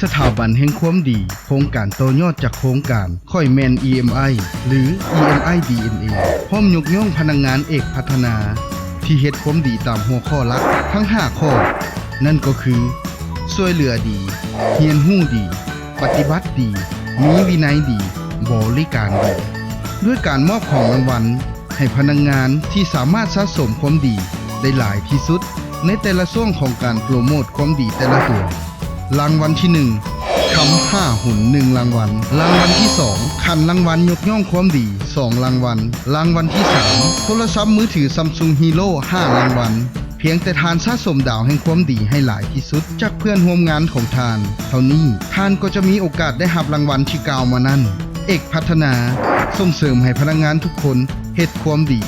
ສະຖາບັນແຫ່ງຄວາມດີ, ໂຄງການຕໍ່ຍອດຈາກໂຄງການ ຂ້ອຍແມ່ນ EMI ຫຼື EMI DNA ພ້ອມຍົກຍ້ອງພະນັກງານເອກພັດທະນາ ທີ່ເຮັດຄວາມດີຕາມຫົວຂໍ້ຫຼັກທັງຫ້າຂໍ້, ນັ້ນກໍຄື ຊ່ວຍເຫຼືອດີ, ຮຽນຮູ້ດີ, ປະຕິບັດດີ, ມີວິໄນດີ, ບໍລິການດີ. ດ້ວຍການມອບຂອງລາງວັນໃຫ້ພະນັກງານທີ່ສາມາດສະສົມຄວາມດີໄດ້ຫຼາຍທີ່ສຸດໃນແຕ່ລະຊ່ວງຂອງການໂປຣໂມດຄວາມດີແຕ່ລະຕົວ. ລາງວັນທີໜຶ່ງ ຄຳຫ້າຫຸນ ໜຶ່ງລາງວັນ, ລາງວັນທີສອງ ຂັນລາງວັນຍົກຍ້ອງຄວາມດີ ສອງລາງວັນ, ລາງວັນທີສາມ ໂທລະສັບມືຖື Samsung Hero ຫ້າລາງວັນ. ພຽງແຕ່ທ່ານສະສົມດາວແຫ່ງຄວາມດີໃຫ້ຫຼາຍທີ່ສຸດຈາກເພື່ອນຮ່ວມງານຂອງທ່ານເທົ່ານີ້, ທ່ານກໍຈະມີໂອກາດໄດ້ຮັບລາງວັນທີ່ກ່າວມານັ້ນ. ເອກພັດທະນາ ສົ່ງເສີມໃຫ້ພະນັກງານທຸກຄົນເຮັດຄວາມດີ